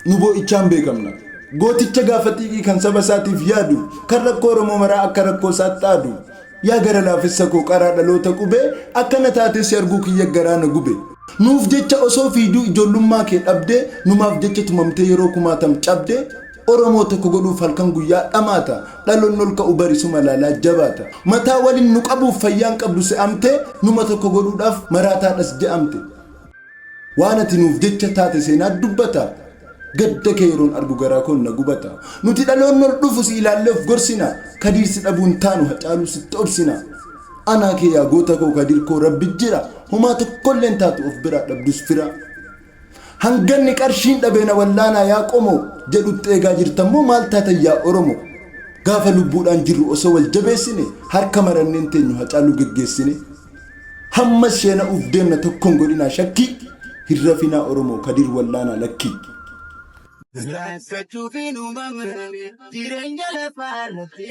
Nu boo'ichaan beekamna. Gooticha gaafa xiiqii kan saba isaatiif yaadu, kan rakkoo Oromoo maraa akka rakkoo isaatti aadu. Yaa gara laafessa koo qaraa dhaloota qubee, akkana taatee si arguu kiyya garaa na gube. Nuuf jecha osoo fiiduu ijoollummaa kee dhabdee, numaaf jecha tumamtee yeroo kumaatam cabdee, Oromoo tokko godhuuf halkan guyyaa dhamaata, dhaloonni ol ka'u bari suma laalaa jabaata. Mataa walin nu qabuuf fayyaan qabdu se'amtee, numa tokko godhuudhaaf maraataadhas je'amte. Waan ati nuuf jecha taate seenaa dubbata. Gadda kee yeroon argu garaa koon na gubata. Nuti dhaloonni ol dhufu si ilaallee of gorsina. Kadiir si dhabuun taanu Hacaaluu sitti obsina. Anaa kee yaa goota koo Kadiir koo Rabbi jira. Homaa tokkolleen taatu of biraa dhabdus fira. Hanganni qarshiin dhabee na wallaanaa yaa qomoo jedhutti eegaa jirtammoo maal taatan yaa Oromoo. Gaafa lubbuudhaan jirru osoo wal jabeessine harka maranneen teenyu Hacaaluu geggeessine. Hammas sheena'uuf deemna tokkon godhinaa shakkii hin rafinaa Oromoo Kadiir Wallaanaa lakkii. Rakkachuuf hin uumamne jireenya lafaa irratti.